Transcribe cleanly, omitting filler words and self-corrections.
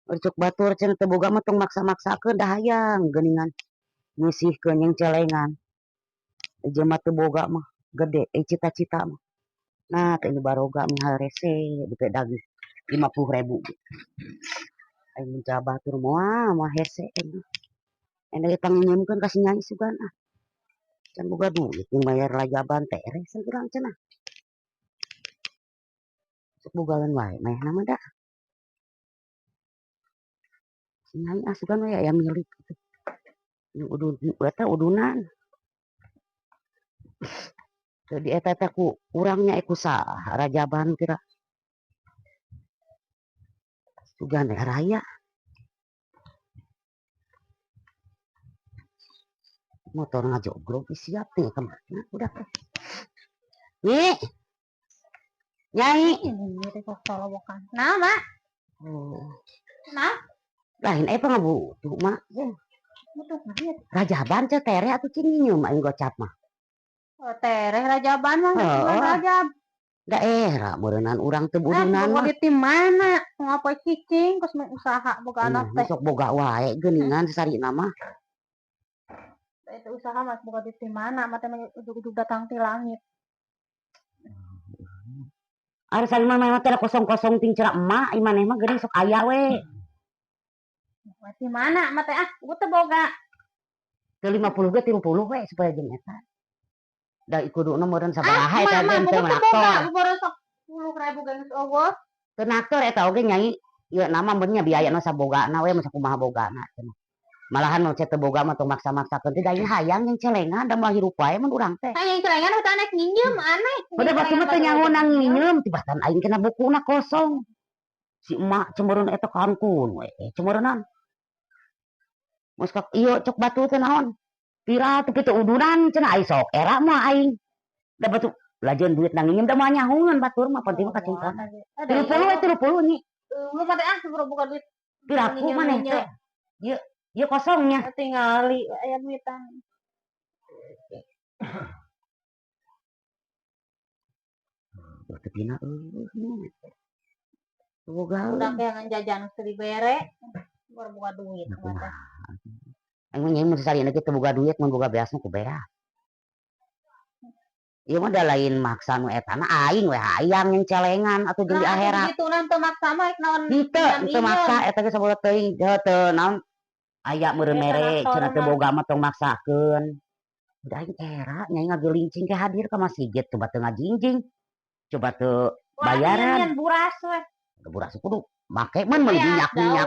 Cuk batur cenah teu boga mah tong maksa-maksakeun, da hayang geuningan nyisihkeun jeung celengan. Jelema teu boga mah gede cita-cita mah. Nah, teh ini baroga mah rese duke daging 50.000. Aing mun batur moal moal hese aing. Aing ge panginjeumkeun ka si Nyai sugan ah. Can boga duit jeung bayar rajaban teh rese urang cenah. Sok bogaeun wae manehna mah da. Si Nyai ah sugan we aya milik kitu. Nu udun eta udunan. Teu di eta teh ku urang nya ku saha rajaban kira. Sugan teh raya. Motor ngajogrog siap nih kemana udah teh. Nyi. Nyai. Ini kok tolobokan. Nah, Mak. Oh. Nah. Lain pangabutuh, Mak. Butuh mah ieu. Rajaban teh tereh atuh cing nyium aing gocap mah. Oh, tereh rajaban mah heeh. Rajab. Da era meureunnan urang teu budunan mah. Di mana? Ngapoe cicing kos mah usaha boga anak teh. Sok boga wae geuningan sasarina mah. Itu usaha mah boga di mana? Mah teh ujug-ujug datang ti langit. Ari salima mah teh kosong-kosong ting cerak emak ieu maneh mah geuning sok aya we. Di mana mah teh ah, gua teh boga. Teu 50 ge 30 we supaya jeung eta. Da kuduna meureun sabaraha eta ge teu naktor. Baru sok 10.000 ge geus eueuh. Teu naktor eta oge Nyai. Ieu nama mun nya biaya nu sabogana we mun sakumaha bogana cenah. Malahan mun teu boga mah tong maksa-maksakeun teh da ieu hayang jeung celengan da moal hirup wae mun urang teh. Hayang celengan udah anek nginjem aneh. Udah pasti mah teu nyaho nginjem tibatan aing kena bukuna kosong. Si emak cemeureun eta kankun we cemeureunnan. Geus ka ieu cok batu teh naon? Viral tapi teu udunan cenah ai sok era mah aing. Da batu lajeun duit nang nginjem da moal nyahungeun batur mah penting mah kacungkon. 30 we 30 nyi. Eueuh mah teh ah buka duit. Piraku maneh teh. Ieu ieu kosongnya. Tingali aya duitan. Teu pina eueuh nya. Boga. Udah kayak jajan geus dibere. Baru buka duit mah teh. Aing mah nyai mun sasarina ge teu boga duit mun boga beas mah ku beas. Ieu mah da lain maksa nu eta na aing we hayang yang celengan atuh jeung di akhirat. Kitu na teu maksa mah naon. Henteu maksa eta ge saboga teuing teu naon aya meureun mere cenah teu boga mah tong maksakeun. Da aing era nyai ngagelincing ke hadir ka masjid coba teu ngajingjing. Coba teu bayaran. Buras we. Buras kudu make mun meuli minyak-minyak.